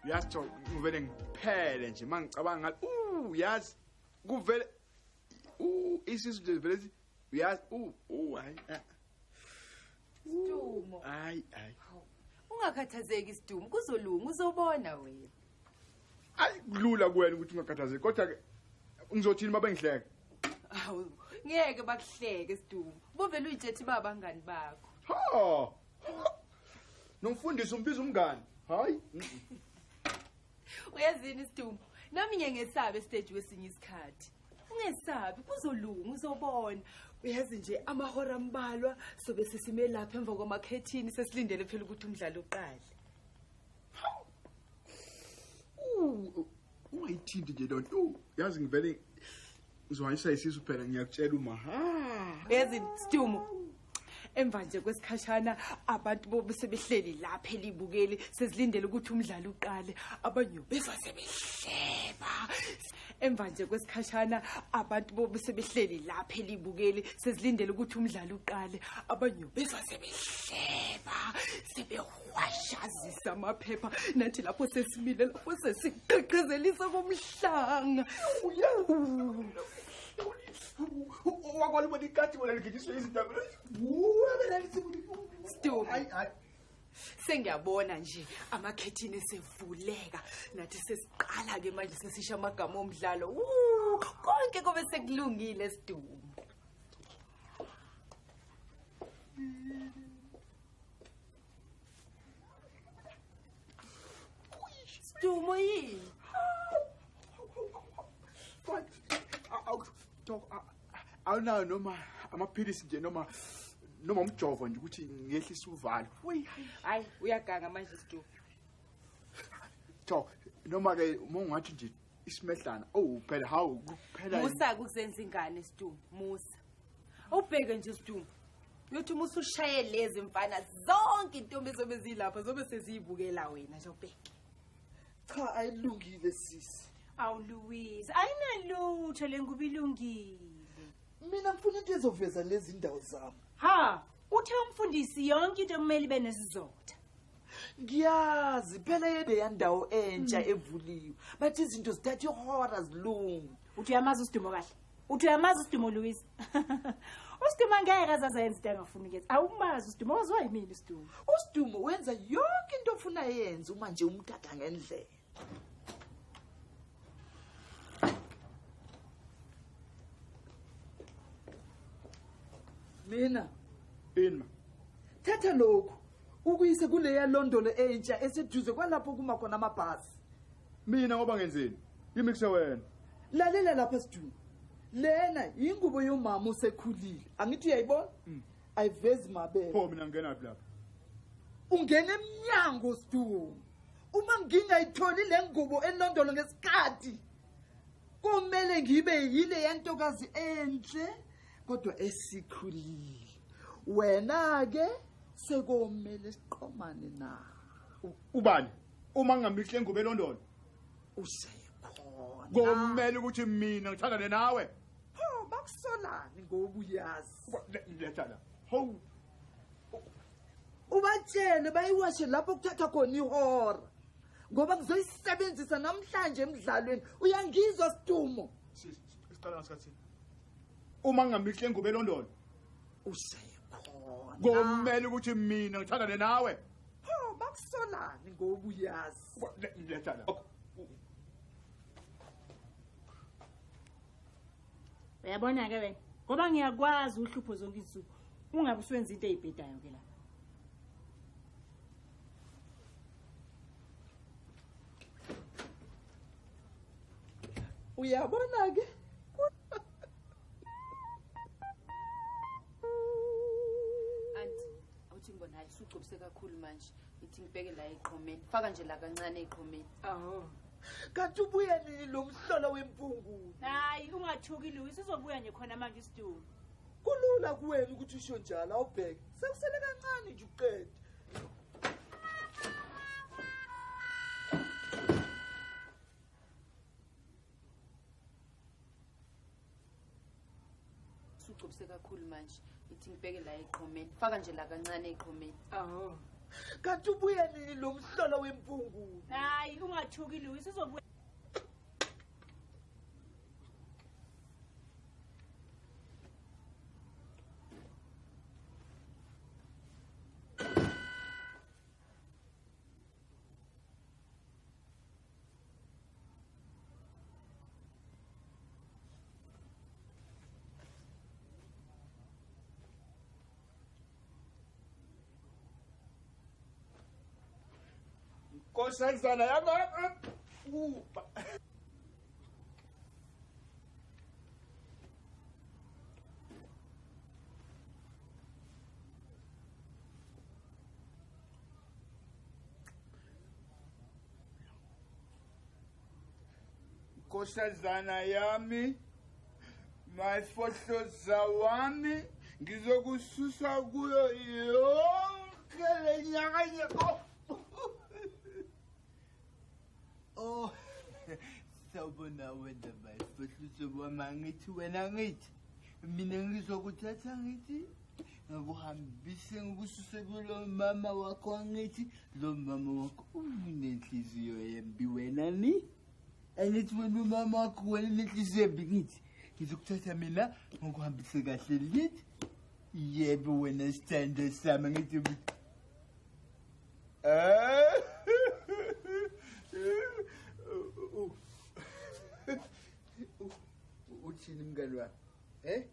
Uyazi Thoko, ngivele ngiphele nje mangicabanga ngathi uyazi kuvele isisu nje vele uyazi hayi. Sidumo. Hayi hayi. Ungakhathazeki Sidumo, kuzolunga uzobona wena. Hayi kulula kuwena ukuthi ungakhathazeki kodwa ke ngizothini mabengihleka? Hawu, ngeke bakuhleke Sidumo. Bovele uyitshethi babangani bakho. Ha. Nomfundisi umbiza umngani. Hayi. Uyazini Sidumo, nami ngiyengesabe stage wesinye isikhathi. Ungesabi, kuzolunga uzobona. Uyazi nje amahora ambalwa sobe sesime lapha emva kwamakhethini sesilindele phela ukuthi umdlalo uqale. Ungayithinti nje lonto. Yazi ngivele ngizwanyisa isisu phela ngiyakutshela uma. Ha. Uyazi Sidumo, emva nje kwesikhashana abantu bobe sebehleli lapha elibukeli sezilindele ukuthi umdlalo uqale, abanye bezwa sebehleba. Emva nje kwesikhashana abantu bobe sebehleli lapha elibukeli sezilindele ukuthi umdlalo uqale, abanye bezwa sebehleba, sebehwashazisa amaphepha. Nathi lapho sesimile lapho sesiqeqezelisa komhlanga. Wakwalibona ikati wena ligijiswe izindaba. Sidumo. Hayi hayi. Sengiyabona nje amakhethini esevuleka, nathi sesiqala ke manje sesisha amagama omdlalo. Konke kobe sekulungile Sidumo. Sidumo yini? Awunayo noma amaphilisi nje noma umjovo nje ukuthi ngehlise uvalo. Hayi uyaganga manje Sidumo. Thoko noma ke uma ungathi nje isimehlana phela hawu kuphela. Musa kuzenza ingane Sidumo, musa. Awubheke nje Sidumo. Uyothi uma usushaye lezi mfana zonke intombi zobe zilapha zobe seziyibukela wena nje ubheke. Cha ayilungile sisi. Awu Louise, ayinalutho lengubo ilungile. Mina ngifuna into ezoveza lezi ndawo zami. Ha, uthe umfundisi yonke into kumele ibe nesizotha. Ngiyazi phela yebe yandawo entsha evuliwe. Bathi izinto zithatha ihora zilungu. Uthi uyamazi uSidumo kahle. Uthi uyamazi uSidumo Louise. uSidumo angeke azazenza into angafuni ukuyenza. Awumazi uSidumo, waziwa yimina uSidumo. uSidumo wenza yonke into ofuna yenze uma nje umthatha ngendlela. Mina Inma. Thatha lokhu ukuyise kuleya Londolo entsha eseduze kwalapho kuma khona amabhasi. Mina ngoba ngenzeni? Yimixe wena. Lalela lapha Sidumo. Lena ingubo yomama usekhulile. Angithi uyayibona? Ayivezi mabele. Pho mina ngena phi lapha? Ungena emnyango Sidumo. Uma ngingayitholi le ngubo eLondolo ngesikhathi kumele ngibe yile yantokazi enhle kodwa esikhulile. Wena ke sekomele siqhomane na. Ubani? Uma ngingamixle ngubo eLondolo usekhona. Komele ukuthi mina ngithandane nawe. Pho bakusolani ngoba uyazi. Letha la. Hawu. Ubatshele bayiwashe lapho kuthatha khona ihora. Ngoba ngizoyisebenzisa namhlanje emidlalweni. Uyangizwa Sidumo? Siqala ngasikhathi. Uma ngingamixle ngubo eLondolo usekhona. Komele ukuthi mina ngithandane nawe. Pho bakusolani ngoba uyazi. Letha la. Uyabona ke wena, ngoba ngiyakwazi uhlupho zonke izinsuku. Ungabe usuwenza into eyibhedayo ke lapha. Uyabona ke? Anti, awuthi ngibona hayi usugcobise kakhulu manje. Ithi ngibheke la eqhomeni. Faka nje la kancane eqhomeni. Awu. Kanti ubuya nini lo mhlola wempungu? Hayi, ungathuki Louis, uzobuya nje khona manje Sidumo. Kulula kuwena ukuthi usho njalo, awubheke. Sekusele kancane nje uqede. Usugcobise kakhulu manje. Ithi ngibheke la eqhomeni. Faka nje la kancane eqhomeni. Awu. Kanti ubuya nini lo mhlolo wempungu? Hayi, ungathuki Louis, uzobuya. Nkosazana yami, Nkosazana yami, mayifohloza wami, ngizokususa kuyo yonke le nyaka. Oh, sawubona wena mayifohloza wami, angithi wena ngithi mina ngizokuthatha ngithi ngikuhambise ngikususe kulo mama wakho, angithi lo mama wakho unenhliziyo embi wena ni. Angithi wena umama wakho wena unenhliziyo embi ngithi ngizokuthatha mina ngikuhambise kahle lithi yebo wena sithando sami ngithi uthini mngani wami? Eh?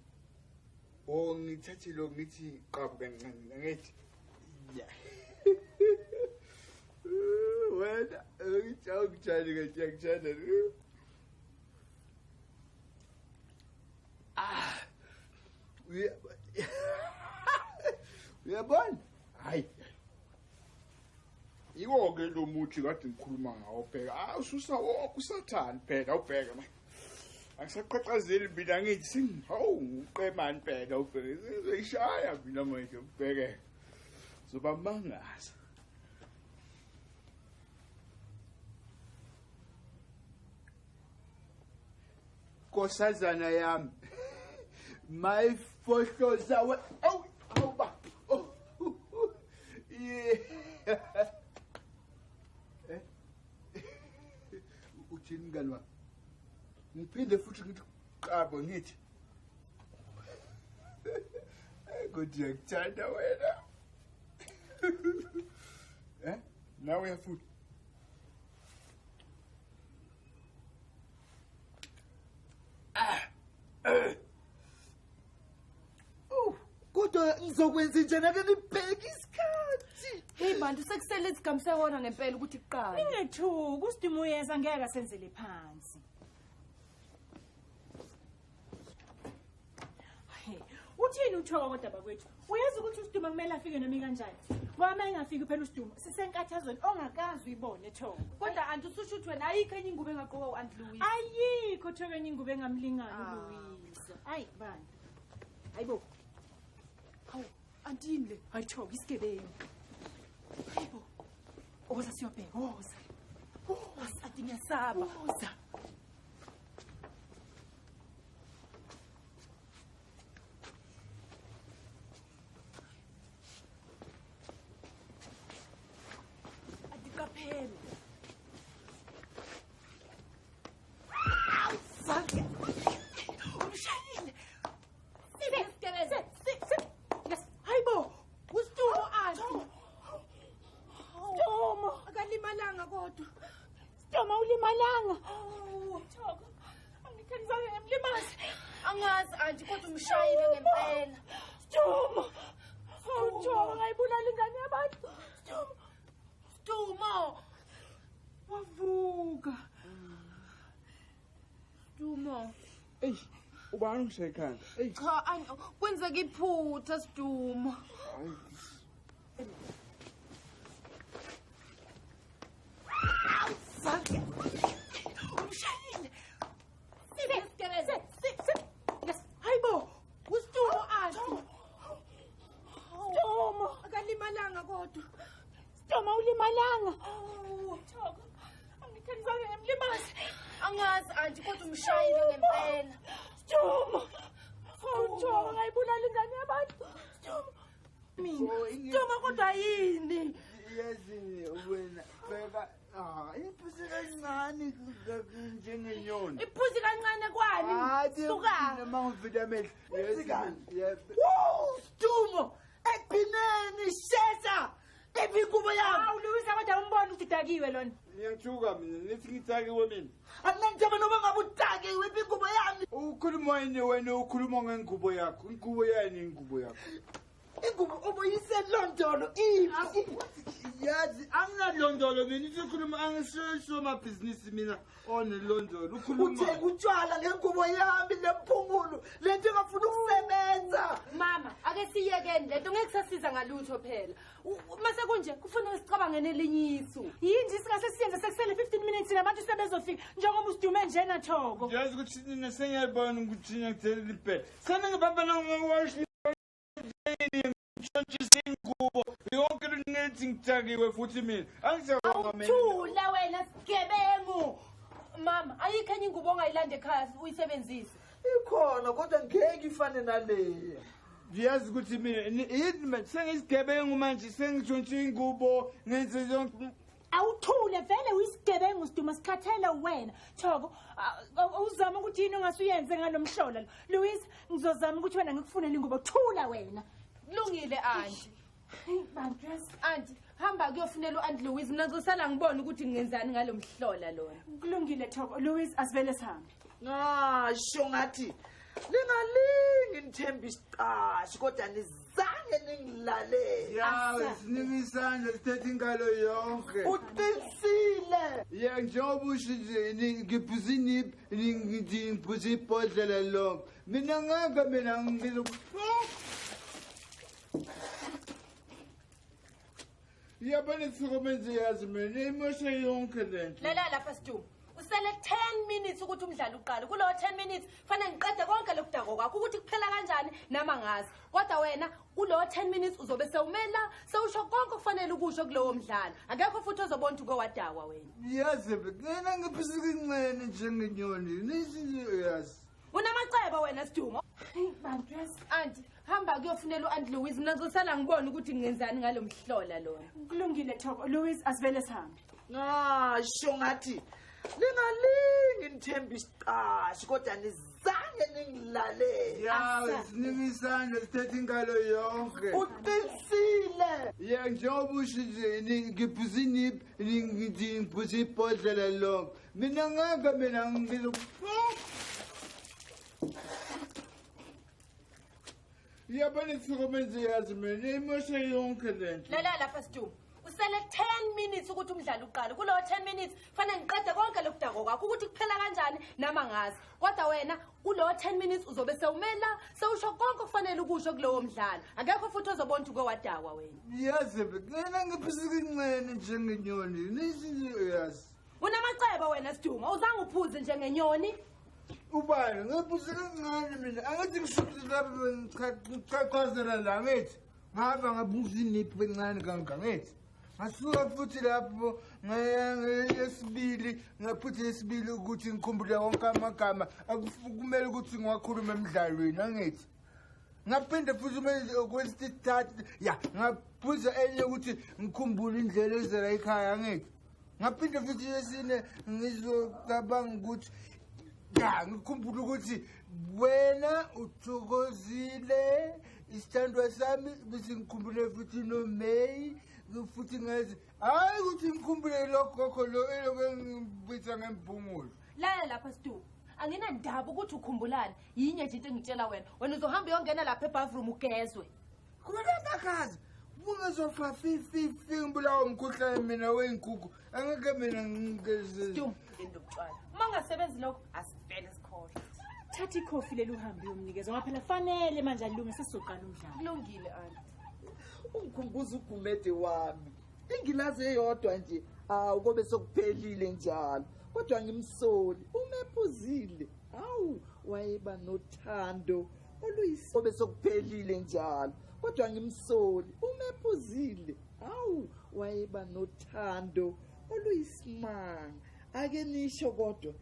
Oh, ngithathe lo ngithi qabu kancane ngithi ya. Wena ngijawukuthanda ngiyakutshela. Ah. Uyabona? Hayi. Iwo-ke lo muthi kade ngikhuluma ngawo bheka. Ah, ususa wonke usathane phela ubheka manje. Angisaqhaqhazeli mina ngithi hawu ngiqemani phela ubheke. Sizoyishaya mina manje ubheke. Zobamangaza. Nkosazana yami, mayifohloza we. Awu, awu ba. Yeah. Eh? Uthini mngani wami? Ngiphinde futhi ngithi qabo ngithi. Kodwa ngiyakuthanda wena. Eh? Nawe uyafuna. Oh, kodwa ngizokwenza njani ake ngibheke isikhathi. Hey bantu, sekusele isigamu sehora ngempela ukuthi kuqale. Ningethuki, uSidimo uyeza ngeke asenzele phansi. Hey, uthini uThoko kodwa bakwethu? Uyazi ukuthi uSidimo kumele afike noma kanjani? Ngoba uma engafiki phela uSidimo sisenkathazweni ongakazi uyibone Thoko. Kodwa anti ususho ukuthi wena ayikho enye ingubo engagqokwa u-Aunt Louise. Ayikho Thoko enye ingubo engamlingani uLouise. Ayi bantu. Hayibo. Hawu, anti yini le? Hayi Thoko isigebengu. Hayibo. Woza siyobheka, woza. Woza, anti ngiyasaba. Woza. Umshayile. Hayibo, uSitumo anti. Situmo, akalimalanga kodwa. Situmo ulimalanga. Thoko, angithi ngizange ngimlimaze. Angazi anti kodwa umshayile ngempela. Situmo. Thoko, ngayibulala ingane yabantu. Situmo. Situmo. Wavuka. Situmo. Ey, ubani ungishaye ekhanda? Ey. Cha, kwenzeka iphutha Situmo. Umshayile. Hayibo, uSitumo anti. Situmo, akalimalanga kodwa. Situmo ulimalanga. Thoko, angithi ngizange ngimlimaze. Angazi anti kodwa umshayile ngempela. Situmo. Thoko, ngayibulala ingane yabantu. Situmo. Mina. Situmo kodwa yini? Yazini wena bheka iphuzi kancane njengenyoni. Iphuzi kancane kwani? Suka. Noma ngivula amehlo. Woo, Sidumo, ekugcineni shesha. Iphi ingubo yami? Awu Louisa kodwa umbona ukuthi udakiwe lona. Ngiyathuka mina, nithi ngithakiwe mina. Akunandaba noma ngabe udakiwe, iphi ingubo yami? Ukhuluma yini wena ukhuluma ngengubo yakho? Ingubo yani ingubo yakho? Ingubo obuyiselondolo iphi? Yazi anginalondolo mina ukhuluma angisho amabhizinisi mina onelondolo ukhuluma. Uthenga utshwala ngengubo yami lemphungulu lento engafuna ukusebenza. Mama, ake siyekeni lento ngeke kusasiza ngalutho phela. Mase kunje kufanele sicabange nelinye isu. Yinje singase siyenze sekusele 15 minutes nabantu sebezofika njengoba usidume njena Thoko. Yazi ukuthi nina sengiyabona ukuthi ngiyakutshela impela. Seningibamba ngowashi ngitshontshisa ingubo yonke lento ngithakiwe futhi mina. Angisabonga mina. Thula wena sigebengu. Mama, ayikho enye ingubo ongayilanda ekhaya uyisebenzise. Ikhona kodwa ngeke ifane naleya. Ngiyazi ukuthi mina yini manje sengisigebengu manje sengitshontshe ingubo ngenze yonke. Awuthule vele uyisigebengu Siduma sikhathele wena. Thoko, awuzama ukuthi yini ongasuyenze ngalomhlola lo. Louise, ngizozama ukuthi wena ngikufunele ingubo. Thula wena. Kulungile auntie. Hey bantu yazi. Auntie, hamba kuyofunela uAunt Louise mina ngizosala ngibone ukuthi ngenzani ngalomhlola lona. Kulungile Thoko, Louise asivele sihambe. Ngasho ngathi lingalingi nithemba isiqashi kodwa nizange ningilalele. Ya, sinika isandla sithethe ingalo yonke. Uqinisile. Ya njengoba usho nje ngiphuza iniphi ngiphuza ibhodlela lonke. Mina ngeke mina ngizo. Yabona sikumenze yazi mina imoshe yonke lento. Lala lapha Sidumo. Usele 10 minutes ukuthi umdlalo uqale. Kulowo 10 minutes fanele ngiqede konke lokudako kwakho ukuthi kuphela kanjani nama ngazi. Kodwa wena kulowo 10 minutes uzobe sewumela sewusho konke okufanele ukusho kulowo mdlalo. Akekho futhi ozobona ukuthi uke wadakwa wena. Yazi mina ngiphuza kancane njengenyoni. Nithi yazi. Unamacebo wena Sidumo. Hey bantu yazi. Auntie, hamba kuyofunela uAunt Louise mina ngizosala ngibone ukuthi ngenzani ngalomhlola lona. Kulungile Thoko, Louise asivele sihambe. Ngasho ngathi lingalingi nithemba isiqashi kodwa nizange ningilalele. Ya, sinika isandla sithethe ingalo yonke. Uqinisile. Ya njengoba usho nje ngiphuza iniphi ngiphuza ibhodlela lonke. Mina ngeke mina ngizo. Yabona sikumenze yazi mina imoshe yonke lento. Lala lapha Sidumo. Usele 10 minutes ukuthi umdlalo uqale. Kulowo 10 minutes fanele ngiqede konke lokudako kwakho ukuthi kuphela kanjani nama ngazi. Kodwa wena kulowo 10 minutes uzobe sewumela sewusho konke okufanele ukusho kulowo mdlalo. Akekho futhi ozobona ukuthi uke wadakwa wena. Yazi mina ngiphuza kancane njengenyoni. Nithi yazi. Unamacebo wena Sidumo, awuzange uphuze njengenyoni. Ubani ngiphuza kancane mina angithi ngishuthi lapho ngichachazela la ngithi ngihamba ngaphuza iniphi kancane kangaka ngithi. Ngasuka futhi lapho ngayesibili ngaphutha esibili ukuthi ngikhumbule wonke amagama kumele ukuthi ngiwakhulume emidlalweni angithi. Ngaphinde futhi kwesithathu ya ngaphuza enye ukuthi ngikhumbule indlela ezela ekhaya angithi. Ngaphinde futhi yesine ngizocabanga ukuthi ya ngikhumbule ukuthi wena uthokozile isithandwa sami bese ngikhumbule futhi noMay futhi ngazi hayi ukuthi ngikhumbule lokho lo elokhu engibitha ngempumulo. Lala lapha Sidumo. Anginandaba ukuthi ukhumbulani. Yinye nje into engitshela wena. Wena uzohamba uyongena lapha ebathroom ugezwe. Kulabakazi ungazofa fi ngibulawa umkhuhlane mina weyinkukhu angeke mina ngigeze. Sidumo, lento butshwala. Uma ungasebenzi lokho asivele sikhohle. Thatha ikhofi leli uhambe uyomnikeza ngoba phela fanele manje alunge sesizoqala umdlalo. Kulungile auntie. Ungikhumbuza ugumede wami. Ingilazi eyodwa nje awu kobe sokuphelile njalo. Kodwa ngimsoli uma ephuzile. Awu wayeba nothando oluyisobe sokuphelile njalo. Kodwa ngimsoli uma ephuzile. Awu wayeba nothando oluyisimanga. Ake nisho kodwa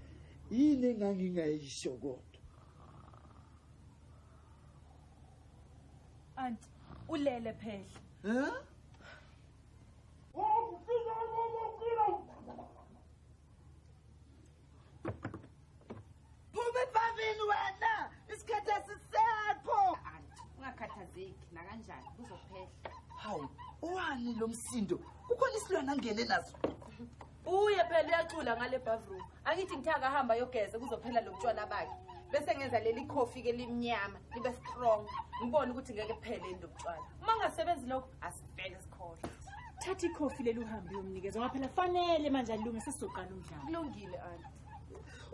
yini engangingayisho kodwa. Auntie, ulele phela. Huh? Oh! Isikhathi asisekho. Anti, ungakhathazeki nakanjani kuzophela. Hawu, owani lo msindo? Kukhona isilwane angene naso. Uye phela uyacula ngale bathroom. Angithi ngithaka hamba yogeza kuzophela lo mtshwana bakhe. Bese ngenza leli coffee ke limnyama, libe strong. Ngibone ukuthi ngeke kuphele yini lo mtshwana. Uma ungasebenzi lokho asivele sikhohle. Thatha ikhofi leli uhambe uyomnikeza ngoba phela fanele manje alunge sesizoqala umdlalo. Kulungile anti.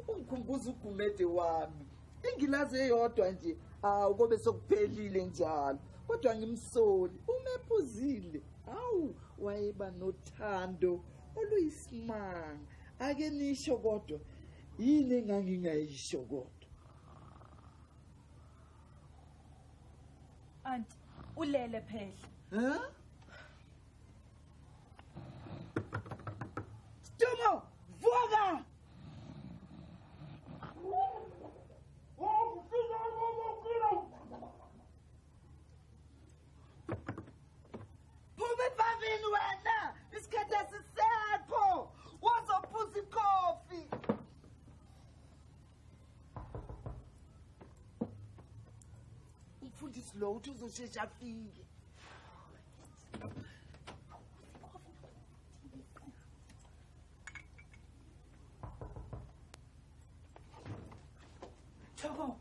Ungikhumbuza ugumede wami. Ingilazi eyodwa nje, hawu kobe sokuphelile njalo. Kodwa ngimsoli, uma ephuzile, hawu wayeba nothando oluyisimanga. Ake nisho kodwa, yini engangingayisho kodwa? Anti, ulele phela. Ha? Stumo, vuka! Phuma ebhavini wena, isikhathi asisekho. Wazophuza ikhofi. Umfundisi lo uthi uzoshesha afike. Thoko,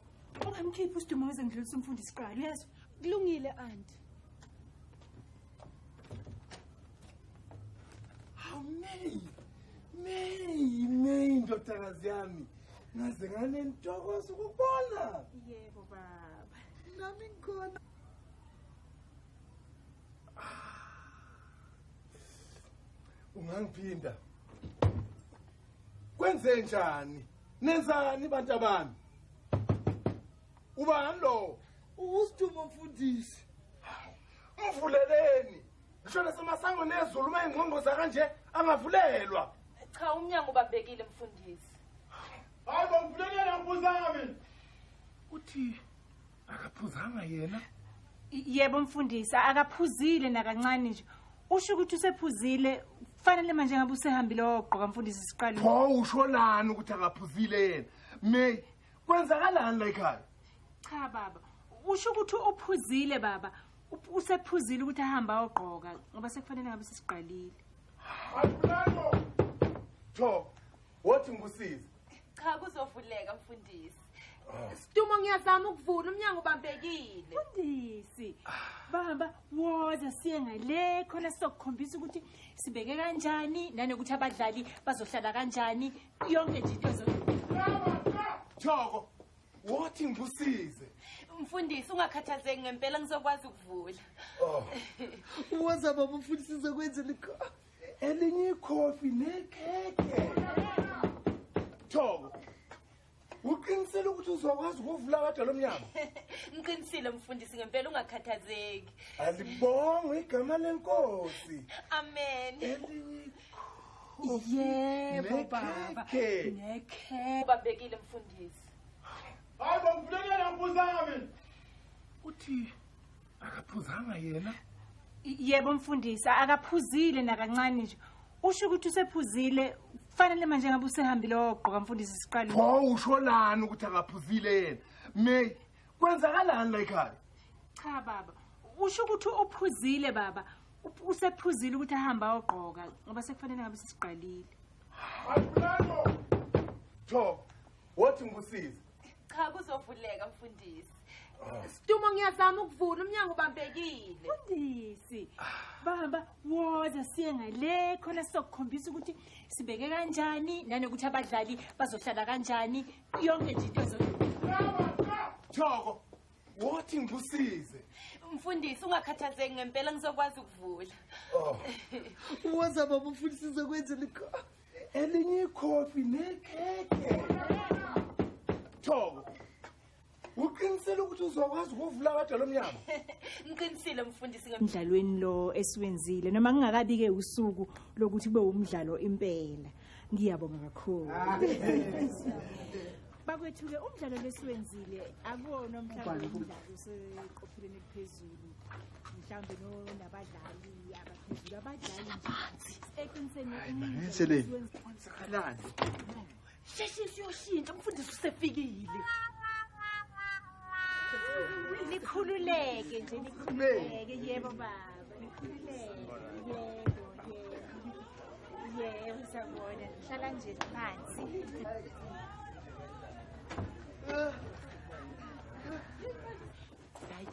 ungamkhiphi uSidumo ngize ngidlulise umfundisi kuqala, uyezwa? Kulungile anti. Hawu May, May, May ndodakazi yami. Ngaze nganentokozo ukukubona. Yebo baba. Nami ngikhona. Ungangiphinda. Kwenze njani? Nenzani bantu abami? Ubani lo? USidumo mfundisi. Mvuleleni. Ngisho nasemasangweni ezulu uma ingqongqoza kanje angavulelwa. Cha, umnyango ubambekile mfundisi. Hayi bo, mvuleleni angiphuzanga mina. Uthi akaphuzanga yena? Yebo mfundisi, akaphuzile nakancane nje. Usho ukuthi usephuzile, kufanele manje ngabe usehambile wogqoka mfundisi siqale. Pho usho lani ukuthi akaphuzile yena? May, kwenzakalani la ekhaya? Cha baba, usho ukuthi uphuzile baba. Usephuzile ukuthi ahambe ayogqoka ngoba sekufanele ngabe sesiqalile. Hayi Tho, wothi ngikusize. Cha, kuzovuleka mfundisi. Sidumo ngiyazama ukuvula umnyango ubambekile. Mfundisi, baba, woza siye ngale khona sizokukhombisa ukuthi sibeke kanjani nanokuthi abadlali bazohlala kanjani yonke nje into Thoko, wothi ngikusize. Mfundisi ungakhathazeki ngempela ngizokwazi ukuvula. Oh. Woza baba umfundisi uzokwenzela ikhofi. Elinye ikhofi nekhekhe. Thoko, uqinisele ukuthi uzokwazi ukuvula kade lo mnyango? Ngiqinisile mfundisi ngempela ungakhathazeki. Alibongwe igama lenkosi. Amen. Elinye ikhofi. Yebo baba. Nekhekhe. Ubambekile mfundisi. Hayi bo, mvuleleni angiphuzanga mina. Uthi akaphuzanga yena? Yebo mfundisi, akaphuzile nakancane nje. Usho ukuthi usephuzile, kufanele manje ngabe usehambile wogqoka mfundisi siqale. Pho usho lani ukuthi akaphuzile yena? May, kwenzakalani la ekhaya? Cha baba, usho ukuthi uphuzile baba. Usephuzile ukuthi ahambe ayogqoka ngoba sekufanele ngabe sesiqalile. Hayi Tho, wothi ngikusize. Cha, kuzovuleka mfundisi. Sidumo ngiyazama ukuvula umnyango ubambekile. Mfundisi, baba, woza siye ngale khona sizokukhombisa ukuthi sibeke kanjani nanokuthi abadlali bazohlala kanjani yonke nje into Thoko, wothi ngikusize. Mfundisi ungakhathazeki ngempela ngizokwazi ukuvula. Oh. Woza baba umfundisi uzokwenzela ikhofi. Elinye ikhofi nekhekhe. Thoko, uqinisele ukuthi uzokwazi ukuvula kade lo mnyango? Ngiqinisile mfundisi. Emdlalweni lo esiwenzile noma kungakabi-ke usuku lokuthi kube umdlalo impela. Ngiyabonga kakhulu. Bakwethu-ke umdlalo lesiwenzile akuwona mhlawumbe umdlalo oseqophelweni eliphezulu, mhlawumbe nabadlali abaphezulu, abadlali nje eqiniseni. Kwenzakalani? Sheshisa uyoshintsha umfundisi usefikile. Nikhululeke nje, nikhululeke. Yebo baba, nikhululeke. Yebo, yebo. Yebo, sawubona. Hlala nje phansi. Hayi,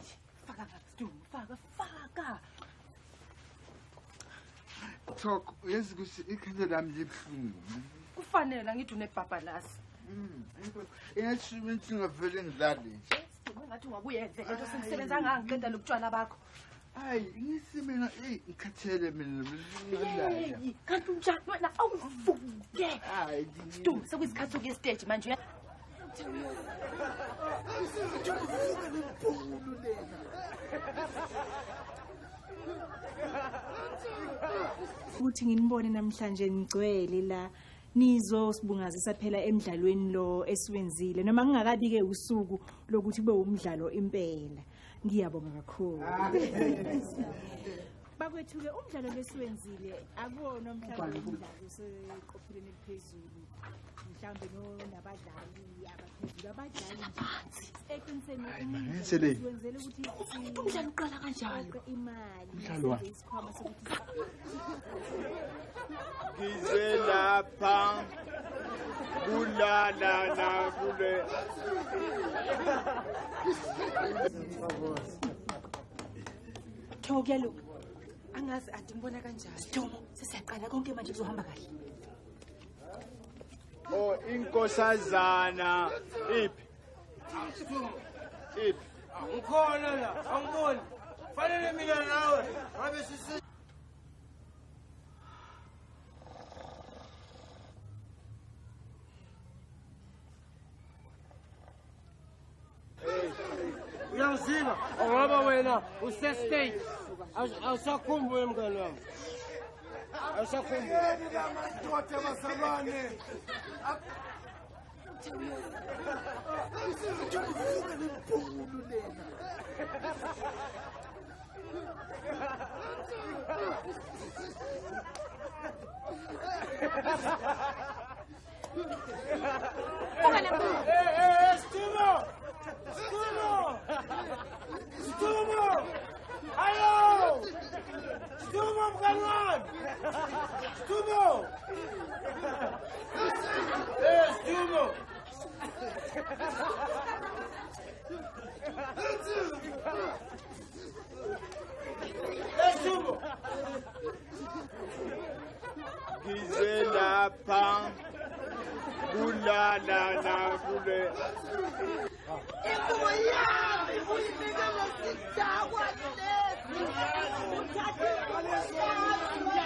faka Sidumo, faka, faka. Thoko, uyazi ukuthi ikhanda lami libuhlungu. Kufanele ngithi unebhabhalasi. Engathi ukuthi ngavele ngidlale nje. Sidumo ngathi ungabuyenze lento sengisebenza ngangiqeda lobutshwala bakho. Hayi, ngithi mina ngikhathele mina ngidlala. Hey, kanti unjani wena awuvuke. Hayi, Sidumo sekuyisikhathi sokuya stage manje. Ukuthi nginibone namhlanje ngigcwele la nizosibungazisa phela emidlalweni lo esiwenzile noma ngingakabi ke usuku lokuthi kube umdlalo impela. Ngiyabonga kakhulu. Bakwethu ke umdlalo lesiwenzile akuwona mhlawumbe umdlalo oseqophelweni eliphezulu mhlawumbe nabadlali abaphezulu abadlali phansi. Eqinisweni wenzele ukuthi umdlalo uqala kanjalo imali Umdlalo wani? isikhwama sokuthi Ngize lapha kulala na kule. Thoko kuyaluka. Angazi andimbona kanjani. Sidumo sesiyaqala konke manje kuzohamba kahle. Oh, inkosazana iphi? Iphi? Ngikhona la, angiboni. Fanele mina nawe ngabe sisi Uyangiziba ngoba wena use-stage. Awusakhumbuli mngani wami. Awusakhumbuli. Amadoda bazalwane. Hey, hey, hey, Sidumo! Sidumo! Sidumo! Hallo! Sidumo mngani wami! Sidumo! Hey, Sidumo! Hey, Sidumo! Ngize lapha kulala na kule. Ingubo yami uyinike lesidakwa lesi. Uthathe ingubo yami.